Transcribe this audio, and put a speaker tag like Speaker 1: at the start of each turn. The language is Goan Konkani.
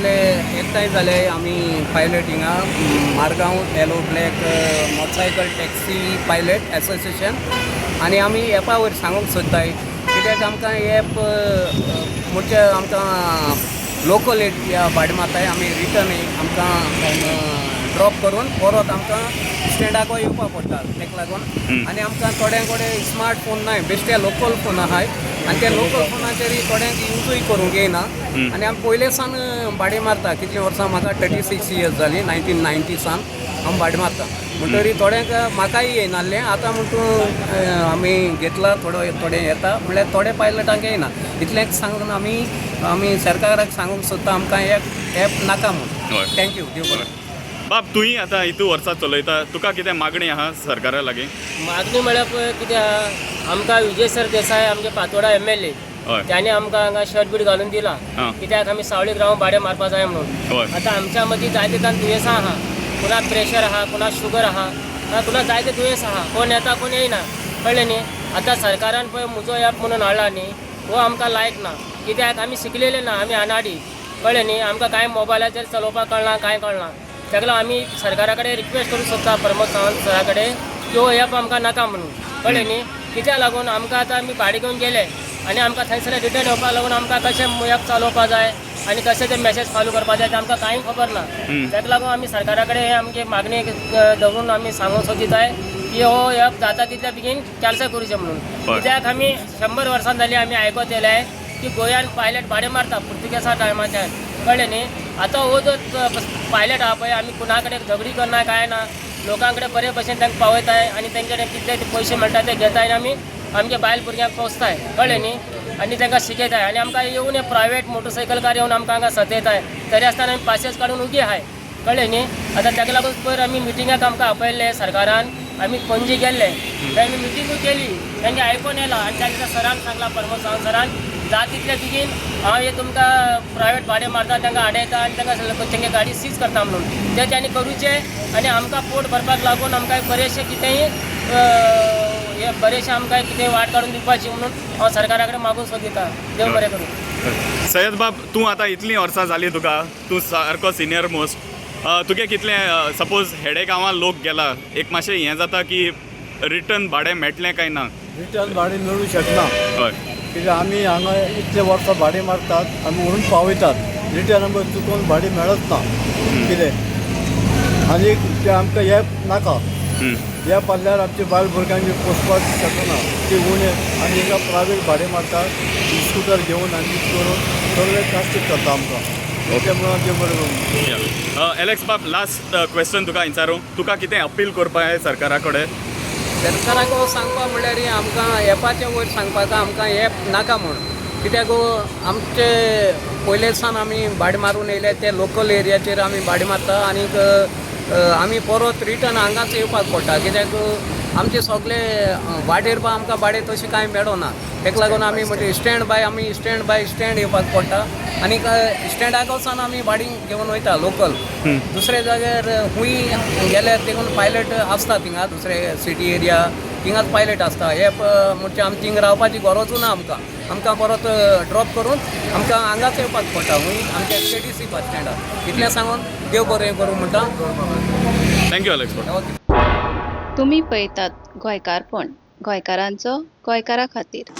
Speaker 1: सगळे एकठांय जाले आमी पायलट हिंगा Margao yellow black motorcycle taxi pilot association आनी आमी एपा वयर सांगूंक सोदताय कित्याक आमकां एप म्हणजे आमकां लोकल एरिया भाडें मारताय आमी रिटर्न आमकां ड्रॉप करून परत आमकां स्टँडाकूय येवपा पडटा तेका लागून. आनी आमकां थोड्यां कडेन स्मार्ट फोन नाय, बेश्टे लोकल फोन आहाय आनी ते लोकल फोनाचेर थोड्यांक युजूय करूंक येयना. आनी आमी पयले सावन भाडें मारता, कितलीं वर्सां म्हाका 36 इयर्स जालीं, 1990 सावन हांव भाडें मारता. म्हणटरी थोड्यांक म्हाकाय येयनासलें, आतां म्हण तूं आमी घेतला थोडो थोडें येता म्हणल्यार थोडे पायलटांक येयना. इतलेंच सांगून आमी आमी सरकाराक सांगूंक सोदता आमकां एप एप नाका म्हूण. Thank you, देव बरें.
Speaker 2: बाब, तुंय आतां हितू वर्सां चलयता, तुका कितें मागणी आहा सरकारा लागीं?
Speaker 3: मागणी म्हळ्यार पळय कितें आहा, आमकां विजय सरदेसाय आमचे पातोडा एमएलए ताणें आमकां हांगा शर्ट बीट घालून दिला कित्याक आमी सावळीक रावन भाडें मारपा जाय म्हणून. आतां आमच्या मदीं जायते जाण दुयेंसां आहा, कोणाक प्रेशर आहा, कोणाक शुगर आहा, कोणाक जायते दुयेंस आहा, कोण येता कोण येयना, कळ्ळें न्ही. आतां सरकारान पळय म्हजो एप म्हणून हाडला न्ही, हो आमकां लायक ना, कित्याक आमी शिकलेले ना, आमी अनाडी, कळ्ळें न्ही. आमकां कांय मोबायलाचेर चलोवपाक कळना, कांय कळना. ताका लागून आमी सरकारा कडेन रिक्वेस्ट करूंक सोदता, प्रमोद सावंत सरा कडेन, की हो एप आमकां नाका म्हणून, कळ्ळें न्ही. कित्याक लागून आमकां आतां आमी भाडें घेवन गेले आनी आमकां थंयसर रिटर्न येवपाक लागून आमकां कशें एप चलोवपाक जाय आनी कशें ते मॅसेज फॉलो करपाक जाय तें आमकां कांय खबर ना. ताका लागून आमी सरकारा कडेन हे आमची मागणी दवरून आमी सांगूंक सोदिताय की हो एप जाता तितल्या बेगीन कॅन्सल करूचें म्हणून. कित्याक आमी 100 वर्सां जालीं आमी आयकत येयले की गोंयान पायलट भाडें मारता पुर्तुगेजा टायमाच्यान, कळ्ळें न्ही. आतां हो जो पायलट आहा पळय, आमी कोणा कडेन झगडी करना कांय ना, लोकां कडेन बरे भशेन तांकां पावयताय आनी तेंचे कडेन कितले पयशे मेळटा ते घेताय आनी आमी आमच्या बायल भुरग्यांक पोसताय, कळ्ळें न्ही, आनी तांकां शिकयताय. आनी आमकां येवन हे प्रायवेट मोटरसायकलकार येवन आमकां हांगा सतयताय, तरी आसतना आमी पासियेंस काडून उगी आहाय, कळ्ळें न्ही. आतां ताका लागून पयर आमी मिटिंगाक आमकां आपयल्ले सरकारान, आमी पणजे गेल्ले, थंय आमी मिटिंगूय केली, तेंगे आयकून येयला. आनी त्या सरान सांगला, प्रमोद सावंत सरान, जाता तितले बेगीन हांव हे तुमकां प्रायवेट भाडें मारता तांकां आडयता आनी तांकां तेंगे गाडी सीज करता म्हणून, ते तांणी करूचें. आनी आमकां पोट भरपाक लागून आमकां बरेचशें कितेंय हे बरेचशें आमकां कितें वाट काडून दिवपाची म्हणून हांव सरकारा कडेन मागूंक सोदिता. देव बरें करूं.
Speaker 2: सयद बाब, तूं आतां इतलीं वर्सां जालीं तुका, तूं सारको सिनियर मोस्ट, तुगे कितलें सपोज हेडे गांवां लोक गेला, एक मातशें हें जाता की रिटर्न भाडें मेळटलें काय ना?
Speaker 4: रिटर्न भाडें मेळूं शकना, कित्याक आमी हांगा इतले वर्सां भाडें मारतात, आमी व्हरून पावयतात, रिटर्न आमकां चुकोवन भाडें मेळच ना कितें. आनी तें आमकां एप नाका, एप आहल्यार आमच्या बायल भुरग्यांक बी पोसपाक शकना ती उणें. आनी हिंगा प्रायवेट भाडें मारतात स्कुटर घेवन आनी करून सगळें प्लास्टीक करता आमकां, तें म्हणून आमचें बरें करून.
Speaker 2: एलेक्स बाब, लास्ट क्वेश्चन तुका विचारूं, तुका कितें अपील करपा जाय सरकारा कडेन?
Speaker 1: सरकाराक सांगपा म्हणल्यार आमकां एपाचे वयर सांगपाक आमकां एप नाका म्हूण, कित्याक आमचे पयले सावन आमी भाडें मारून येयले ते लोकल एरियाचेर आमी भाडें मारता आनीक आमी परत रिटर्न हांगाच येवपाक पडटा, कित्याक आमचे सगळे वाटेर पा आमकां भाडें तशें कांय मेळना. तेका लागून आमी म्हणजे स्टँड बाय आमी स्टँड बाय स्टँड येवपाक पडटा आनीक स्टँडाक वचून आमी भाडें घेवन वयता लोकल. दुसऱ्या जाग्यार खूंय गेल्यार तिगून पायलट आसता, थिंगा दुसरे सिटी एरिया थिंगाच पायलट आसता. एप म्हणजे आमी थिंगा रावपाची गरजूय ना आमकां, आमकां परत ड्रॉप करून आमकां हांगाच येवपाक पडटा खूंय आमच्या केडीसी बस स्टँडार. इतलें सांगून देव बरें करूं म्हणटा.
Speaker 2: Thank you Alex.
Speaker 1: Okay.
Speaker 5: तुमी पळयतात गोंयकारपण, गोंयकारांचो गोंयकारा खातीर.